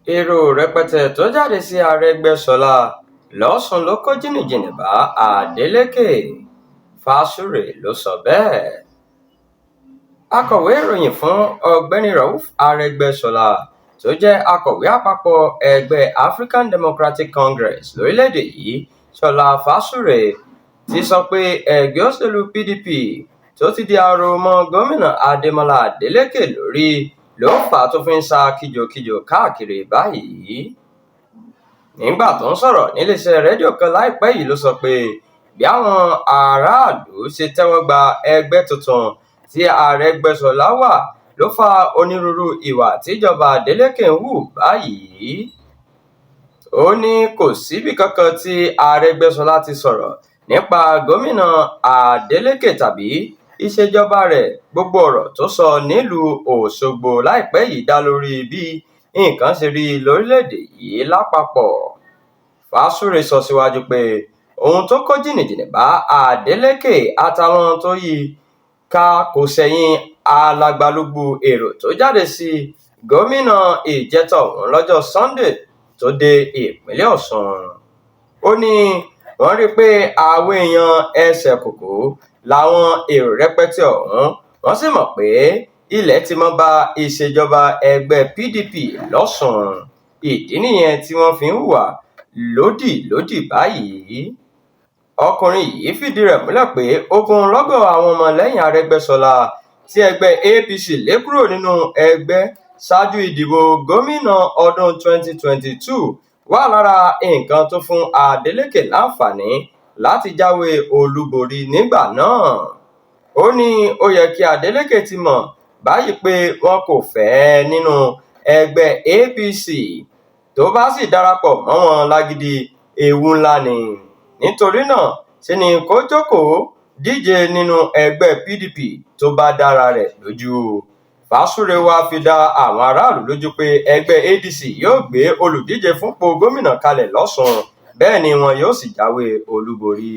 Èrò rẹpẹtẹ tó jáde sí Àrègbéṣọlá lọ́sùn ló kó jìnnìjìnnì bá Adeleke, Fásùrè ló sọ bẹ́ẹ̀. Akọ̀wé ìròyìn fún Ọ̀gbẹ́ni Rauf Arẹ́gbẹ́ṣọlá, tó jẹ́ akọ̀wé àpapọ̀ ẹgbẹ́ African Democratic Congress lórílẹ̀-èdè yìí, Ṣọlá Fásùrè, ti sọ pé ẹgbẹ́ òṣèlú PDP tó ti di aró mọ́ Gómìnà Adémọ́lá Adélékè lórí ló fà á tó fi ń sá kìjokìjo káàkiri báyìí. Nígbà tó ń sọ̀rọ̀ níléeṣẹ́ rédíò kan láìpẹ́ yìí ló sọ pé bí àwọn aráàlú ṣe tẹ́wọ́ gba ẹgbẹ́ tuntun tí Arẹ́gbẹ́ṣọlá wà ló fa onírúurú ìwà tíjọba Adeleke ń hù báyìí. Ó ní kò síbì kankan tí Arẹ́gbẹ́ṣọlá ti sọ̀rọ̀ nípa gómìnà Adeleke tàbí ìṣèjọba rẹ̀. Gbogbo ọ̀rọ̀ tó sọ nílùú Òṣogbo láìpẹ́ yìí dá lórí bí nǹkan ṣe rí lórílẹ̀-èdè yìí lápapọ̀. Fásùrè sọ síwájú pé ohun tó kó jìnnìjìnnì bá Adeleke àtàwọn tó yí i ká kò ṣẹ̀yìn alagbalúgbú èrò tó jáde sí gómìnà ìjẹta ọ̀hún lọ́jọ́ Sunday tó dé ìpínlẹ̀ Ọ̀ṣun. Ó ní wọ́n rí i pé àwọn èèyàn ẹsẹ̀ kùkú làwọn èrò rẹpẹtẹ ọ̀hún, wọ́n sì mọ̀ pé ilẹ̀ ti mọ́ bá ìṣèjọba ẹgbẹ́ PDP lọ́sùn. Ìdí nìyẹn tí wọ́n fi ń hùwà lódìlódì báyìí. Ọkùnrin yìí fìdí rẹ̀ múlẹ̀ pé ogunlọ́gọ̀ àwọn ọmọlẹ́yìn Arẹ́gbẹ́ṣọlá tí ẹgbẹ́ APC lé kúrò nínú ẹgbẹ́ ṣáájú ìdìbò gómìnà ọdún 2022 wà lára nǹkan tó fún Adeleke láǹfààní láti jáwé olúborí nígbà náà. Ó ní ó yẹ kí Adeleke ti mọ̀ báyìí pé wọn kò fẹ́ ẹ nínú ẹgbẹ́ APC, tó bá sì darapọ̀ mọ́ wọn lágídí, ewu ńlá ni. Nítorí náà ṣe ni kó jókòó díje nínú ẹgbẹ́ PDP tó bá dára rẹ̀ lójú. Fásùrè wàá fi dá àwọn aráàlú lójú pé ẹgbẹ́ ADC yóò gbé olùdíje fúnpọ̀ gómìnà kalẹ̀ lọ́sùn, bẹ́ẹ̀ ni wọn yóò sì jáwé olúborí.